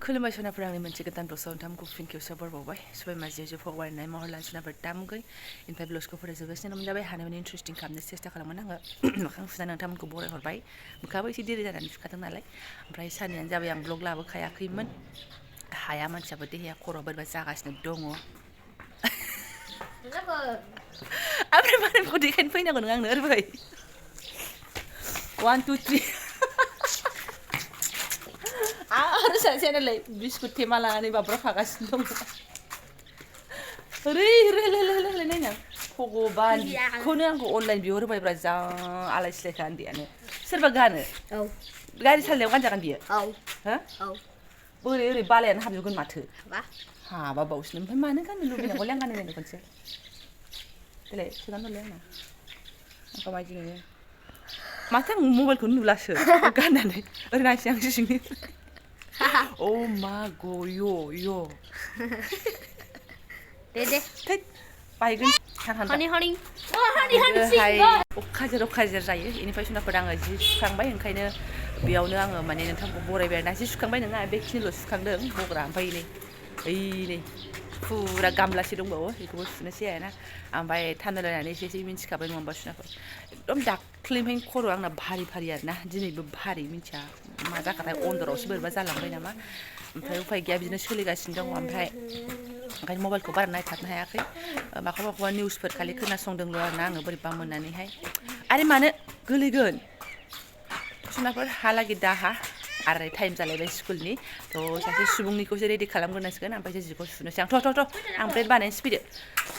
खुलुमबाय सनाफोर आंनि मोनसे गोदान ब्लगआव नोंथांमोनखौ फिन खेबसेयाव बरबावबाय सबाय माजियाव फगवायनाय महर लान सनाफोर दामगै इनिफ्राय ब्लगखौ फरायजोबगासिनो मोनजाबाय हानायमानि इन्टारेस्टिं खालामनो सेस्था खालामोन आङो मोखां सुनानै नोंथांमोनखौ बरायहरबाय मोखाङाबो एसे देरि जानानै सुखादों नालाय ओमफ्राय सानैयानो जाबाय आं ब्लग लाबोखायाखैमोन हाया मानसियाबो देहाया खर'आ बोरैबा जागासिनो दङ ओमफ्राय मानोखौ देखायनो फैनांगौ नों आंनो ओरैबाय 1 2 3 आरो सासेयालाय बिस्कुट थेमा लानानै बाब्राबफागासिनो दङ ओरै नायनां भगबान बेखौनो आंखौ अनलाइन बिहरबायब्रा जा आलाय सिलायखा उन्दैयानो सोरबा गानो गारि सालायनायाव गानजागोन बियो हो बोरै ओरै बालायानो हाबजोबगोन माथो हाबा बावसो ओमफ्राय मानो गाननो लुबैनांगौलै आं गाननो नायनो खनसे देलाय सोनानै हरलाय आंखौ माबायदि नुयो माथो आं मबाइलखौनो नुलासो गाननानै ओरै नायसै आं सिंनि Oh my god, yo. Dede. Tek, baikun. Honey. अखाजोर जायो इनिफ्राय सुनाफोर आङो जि सुखांबाय ओंखायनो बेयावनो आङो माने नोंथांखौ बरायबाय आरोना जि सुखांबाय नङा बेखिनिल' सुखांदों बग्रा ओमफ्राय नै फुरा गामलासे दंबावो बेखौबो सुनोसै आरोना ओमफ्राय थान्दालायनानै एसे मिन्थिखाबाय नङा होमबा सुनाफोर एकदम दाख्लैनिफ्रायनो खर' आंना भारि आरोना दिनैबो भारि मिन्थिया मा जाखाथाय अन्दरावसो बोरैबा जालांबाय नामा ओमफ्राय उफाय गैया बिदिनो सोलिगासिनो दङ ओमफ्राय ओंखायनो मबाइलखौ बारा नायथाबनो हायाखै माखौबा निउसफोर खालि खोनासंदोंल' आरोना आङो बोरैबा मोननानैहाय आरे मानो गोलैगोन सुनाफोर हालागै दाहा आरो टाइम जालायबाय स्कुलनि थ' सासे सुबुंनिखौसो रेडि खालामग्रोनांसिगोन ओमफ्रायसो जिखौ सुनोसै आं थ' आं ब्रेड बानायनोसै फैदो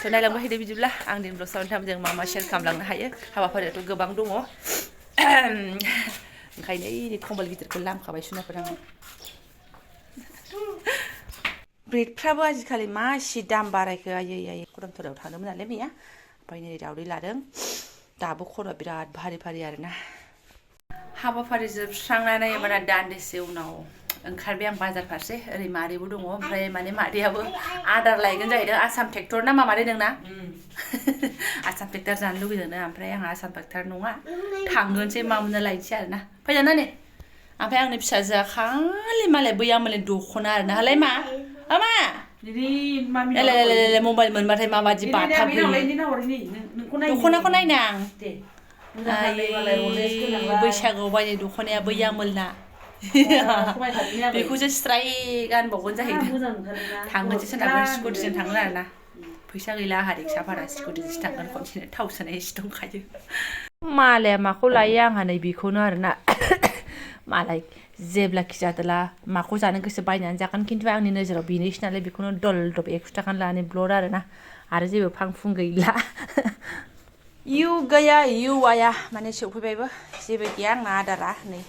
थ' नायलांबाय हैदो बिदिब्ला आं दिनै ब्लग सावरायनो मा शेयार खालामलांनो हायो हाबाफारियाथ' गोबां दङ ओंखायनो नै कम्बल गिदिरखौ लामखाबाय सुनाफोर आङो ब्रेडफ्राबो आजिखालि मा एसे दाम बारायखो आयै कदमथलायाव थांदोंमोन नालाय मैया ओमफ्राय नै दावदै लादों दाबो खर'आ बिराद भारि आरोना हाबाफारि जोबस्रांनानै एबार दान्दिसे उनाव ओंखारबाय आं बाजार फारसे ओरै मादैबो दङ ओमफ्राय माने मादैयाबो आदार लायगोन जाहैदों आसाम ट्रेक्टर ना मा मादै नोंना आसाम ट्रेक्टर जानो लुगैदोंनो ओमफ्राय आंहा आसाम ट्रेक्टर नङा थांगोनसै मा मोननो लायनोसै आरोना फैदोंना ने ओमफ्राय आंनि फिसाजोआ खालि मालाय बैया मालाय दख'ना आरोना हालाय मा मबाइल मोनबाथाय माबादि बाथाब होयो दख'नाखौ नायनां बैसागोआव बायनाय दख'नाया बैयामोलना बेखौसो स्राय गानबावगोन जाहैदों थांगोनसो सोनाबगोन स्कुटिजों थांगोन आरोना फैसा गैला आंहा रिक्सा भारा स्कुटिजोंसो थांगोन खनसेनो थाव सोनाय एसे दंखायो मालाया माखौ लायो आंहा नै बेखौनो आरोना मालाय जेब्लाखि जादोला माखौ जानो गोसो बायनानै जागोन खिन्थु आंनि नोजोराव बेनोसै नालाय बेखौनो दल 100 थाखानि लानानै ब्लड आरोना आरो जेबो फांफुं गैला इउ गैया इउ आया माने सौफैबायबो जेबो गैया आंना आदारा नै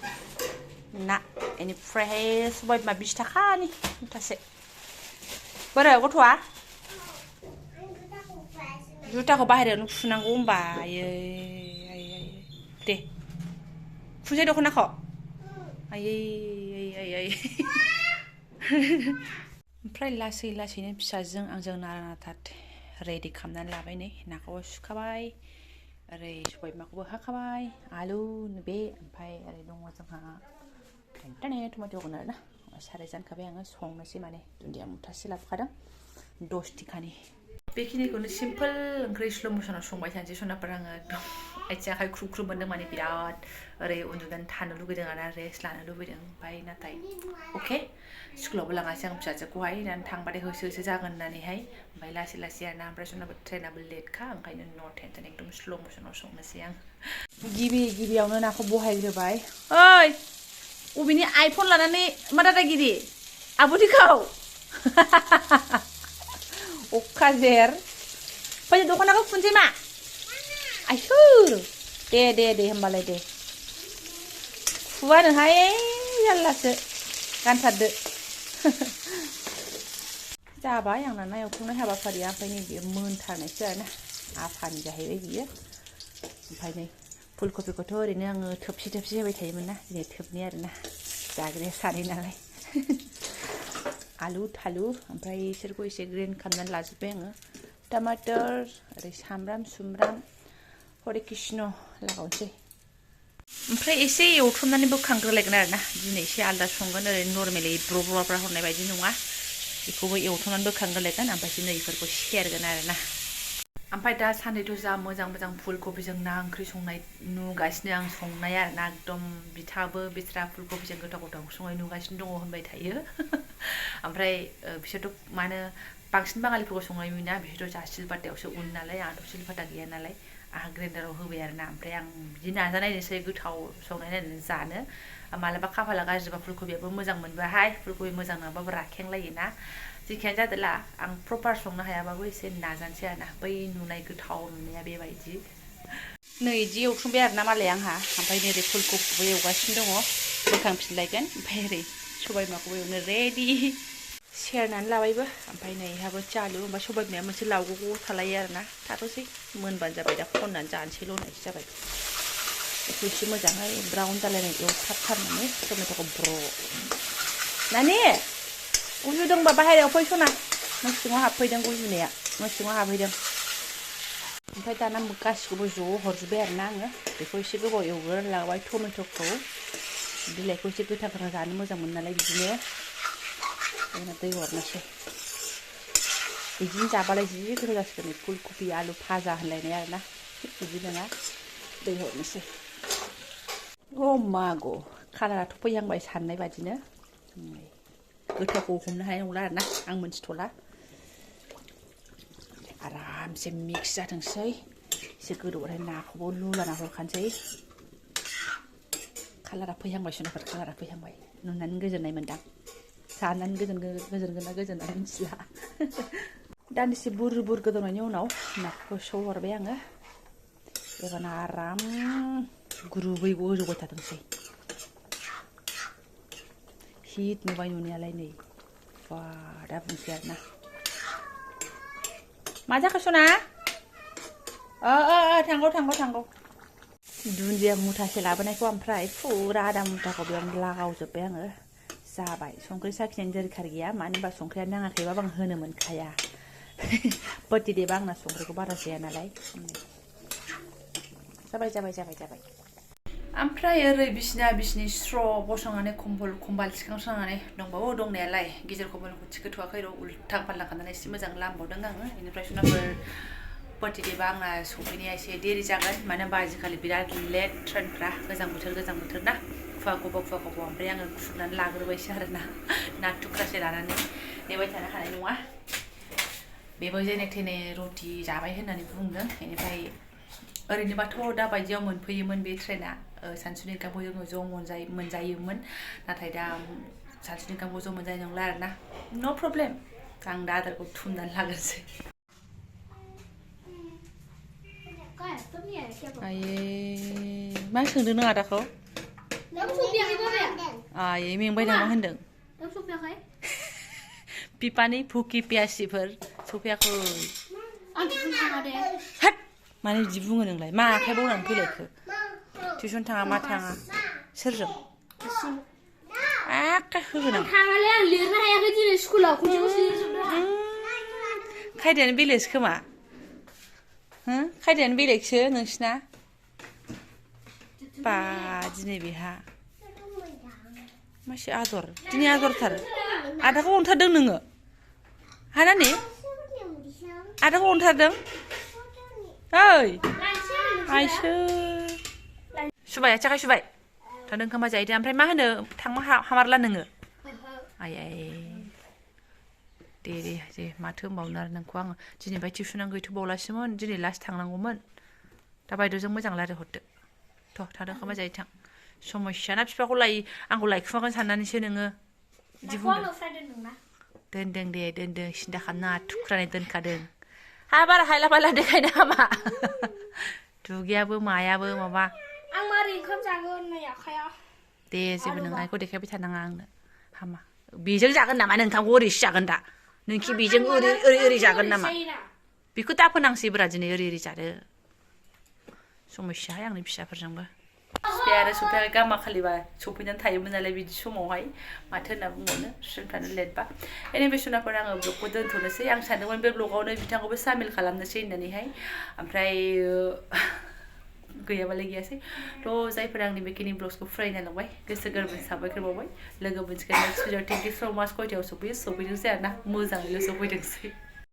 ना बेनिफ्रायहाय सबाय बिमा 20 थाखानि मुथासे बोरो गथ'आ जुथाखौ बाहेरायावनो फुनांगौ होनबा आयै दे फुनसै दख'नाखौ आयै ओमफ्राय लासैनो फिसाजों आंजों नारा रेडि खालामनानै लाबाय नै नाखौबो सुखाबाय ओरै सबाय बिमाखौबो हाखाबाय आलु बे ओमफ्राय ओरै दङ जोंहा टमेट' होगोन आरोना साराय जानखाबाय आङो संनोसै माने दुन्दिया मुथासे लाबोखादों 10 टिकानि बेखिनिखौनो सिम्पोल ओंख्रि स्ल' मसनाव संबाय थानोसै सनाफोर आङो एकदम आथिं आखाइ ख्रुब मोनदों माने बिराद ओरै उन्दुनानै थानो लुगैदों आरो रेस्ट लानो लुगैदों ओमफ्राय नाथाय अके स्कुलावबो लाङासै आं फिसाजोखौहाय थांबाथाय होसो जागोन होननानैहाय ओमफ्राय लासै आरोना ओमफ्राय सनाफोर ट्रेनाबो लेटखा ओंखायनो न' टेनसन एकदम स्ल' मसनाव संनोसै आं गिबियावनो नाखौ बहायग्रोबाय ओइ अबेनि आइफन लानानै मा दादागिरि आब'निखौ अखाजेर फैदो दख'नाखौ फुनसै मा आइसोर दे होमबालाय दे फुवानोहाय जारलासो गानथारदो जाबाय आंना ना एवखांनाय हाबाफारिया ओमफ्राय नै बियो मोनथारनायसो आरोना आफानि जाहैबाय बियो ओमफ्राय नै फुलकबिखौथ' ओरैनो आङो थोबसे होबाय थायोमोन ना दिनै थोबनि आरोना जाग्राया सानै नालाय आलु थालु ओमफ्राय इसोरखौ एसे ग्रेन्ड खालामनानै लाजोब्बाय आङो टमाटर ओरै सामब्राम सुमब्राम हरे कृष्ण लागावनोसै ओमफ्राय एसे एवथ्रमनानै बोखांग्रोलायगोन आरोना दिनै एसे आलदा संगोन ओरैनो नर्मेलि ब्रब्रा हरनाय बायदि नङा बेखौबो एवथ्रमनानै बोखांग्रोलायगोन ओमफ्रायसो नै इफोरखौ सेरगोन आरोना ओमफ्राय दा सानैथ' जा मोजां फुलकबिजों ना ओंख्रि संनाय नुगासिनो आं संनाय आरोना एकदम बिथाबो बिस्रा फुलकबिजों गोथाव संनाय नुगासिनो दङ होनबाय थायो ओमफ्राय बिसोरथ' मानो बांसिन बाङालिफोरखौ संनाय नुयोना बिसोरथ' जा सिलपातायावसो उनो नालाय आंहाथ' सिलपाता गैया नालाय आंहा ग्राइन्डाराव होबाय आरोना ओमफ्राय आं बिदि नाजानायनोसै गोथाव संनाय नायनानै जानो मालाबा खाफाला गाज्रिबा फुलकबियाबो मोजां मोनबाहाय फुलकबि मोजां नङाबाबो राखेंलायोना जेखियानो जादोला आं प्रपार संनो हायाबाबो एसे नाजानोसै आरोना बै नुनाय गोथाव नुनाया बेबायदि नै इदि एवथ्रमबाय आरोना मालाय आंहा ओमफ्राय नै ओरै फुलकबिखौबो एवगासिनो दङ बोखांफिनलायगोन ओमफ्राय ओरै सबायबिमाखौबो एवनो रेडि सेरनानै लाबायबो ओमफ्राय नै इहाबो आलु ओमफ्राय सबायबिमाया मोनसे लावग'ग' थालायो आरोना थाथ'सै मोनबानो जाबाय दा खननानै जानोसैल' होननायसो जाबाय बेखौ एसे मोजाङै ब्राउन जालायनाय एवथाबथारनानै टमेट'खौ नानि उजुदोंबा बाहेरायाव फै सना न' सिङाव हाबफैदों उजुनाया न' सिङाव हाबहैदों ओमफ्राय दाना गासिखौबो ज' हरजोब्बाय आरोना आङो बेखौ एसे गोबाव एवग्रोनानै लाबाय टमेट'खौ बिलाइखौ एसे गोथां जानो मोजां मोनो नालाय बिदिनो दै हरनोसै बिदिनो जाबालाय जि गोथाव जासिगोन फुलकबि आलु भाजा होनलायनाय आरोना बिदि नङा दै हरनोसै मागौ कालाराथ' फैहांबाय साननाय बादिनो गोथावखौ हमनो हानाय नंला आरोना आं मोनथिथ'ला आरामसे मिक्स जाथोंसै एसे गोदौबाथाय नाखौबो लुलाना हरखानोसै कालारा फैहांबाय सुनाफोर कालारा फैहांबाय नुनानै गोजोननाय मोनदां जानानै गोजोनगोन ना गोजोना मिथिला दान्दिसे बुर गोदौनायनि उनाव नाखौ हरबाय आङो एबारनो आराम गुरुबै गोदौबाय थाथोंसै हिट नुबाय नुनायालाय नै बा दा बुंसै आरोना मा जाखो सना थांगौ दुन्दिया मुथासे लाबोनायखौ ओमफ्राय फुरा आदा मुथाखौ बेयावनो लागावजोब्बाय आङो जाबाय संख्रि साखिनायनि दोरखार गैया मानो होनबा संख्रिया नाङाखैबाबो आं होनो मोनखाया बर्थडेबा आंना संख्रिखौ बारा जाया नालाय जाबाय ओमफ्राय ओरै बिसिनि स्र' गसंनानै खम्बाल थिखांस्रांनानै दंबावो दंनायालाय गेजेर खम्बलखौ थिखोथ'वाखै र' उल्थां फाल्थां खालामनानै एसे मोजां लामबावदों आङो बेनिफ्राय सुनाफोर बर्थडेबा आंना सफैनाया एसे देरि जागोन मानो होनबा आजिखालि बिराद लेट ट्रेनफ्रा गोजां बोथोर ना खुवा खब' ओमफ्राय आङो खुरनानै लाग्रोबायसो आरोना ना थुख्रासे लानानै नेबाय थानो हानाय नङा बेबो जेने थेने रुटि जाबाय होननानै बुंदों बेनिफ्राय ओरैनोबाथ' दा बायदियाव मोनफैयोमोन बे ट्रेना सानसुनि ओंखामखौ जोङो ज' मोनजायोमोन नाथाय दा सानसुनि ओंखामखौ ज' मोनजानाय नंला आरोना न' प्रब्लेम आं दा आदारखौ थुमनानै लाग्रोसै आयै मा सोंदों नों आदाखौ आयै मेंबाय नामा होनदों बिफानि भुकि पियासिफोर सफैयाखै हाट मानो बिदि बुङो नोंलाय मा आखाइ बावनानै फैलायखो टिउसन थाङा मा थाङा सोरजों आखाइ होगोन आं थाङालै आं लिरनो हायाखै दिनै स्कुलाव खनसेखौसो लिरजोबदों खायदायानो बेलेगसो खोमा खायदायानो बेलेगसो नोंसिना बा दिनै बेहा मासे आदर दिनै आदरथार आदाखौ अनथारदों नोङो हानानि आदाखौ अनथारदों ओइ आइसो सुबाय आथिं सुबाय थादों खोमा जाहैदो ओमफ्राय मा होनो थांनो हामारला नोङो आयै दे माथो होनबावनो आरो नोंखौ आङो दिनैफ्राय टिउसनानो गैथ'बावलासोमोन दिनै लास्ट थांनांगौमोन दा बायद'जों मोजां रायज्लायहरदो थ' थादों खोमा जाहै थां समस्याना बिफाखौ आंखौ लायखुमागोन साननानैसो नोङो बिदि बुंदों दोनदों सिन्था खालामनाङा थुख्रानै दोनखादों बारा हायला बायला देखायनो हामा दुगैयाबो मायाबो माबा आं मारै ओंखाम जागोन नै आखाया दे जेबो नङा बेखौ देखायबाय थानाङा आंनो हामा बेजों जागोन नामा नोंथांखौ ओरैसो जागोन दा नोंखि बेजों ओरै जागोन नामा बेखौ दा फोनांसैब्रा दिनै ओरै जादो समस्याहाय आंनि फिसाफोरजोंबो बिफाया आरो सफैयाखै गामा खालिबा सफैनानै थायोमोन नालाय बिदि समावहाय माथो होनना बुंबावनो स्टुडेन्टफ्रानो लेटबा एनिवे सुनाफोर आङो ब्लगखौ दोनथ'नोसै आं सानदोंमोन बे ब्लगावनो बिथांखौबो सामिल खालामनोसै होननानैहाय ओमफ्राय गैयाबालाय गैयासै थ' जायफोरा आंनि बेखिनि ब्लग्सखौ फरायना लांबाय गोसो गोरबोनि साबायखर बावबाय लोगो मोनसिगोन नेक्स्ट भिडिअ थेंक इउ स' माच खयथायाव सफैयो सफैदोंसै आरोना मोजाङैल' सफैदोंसै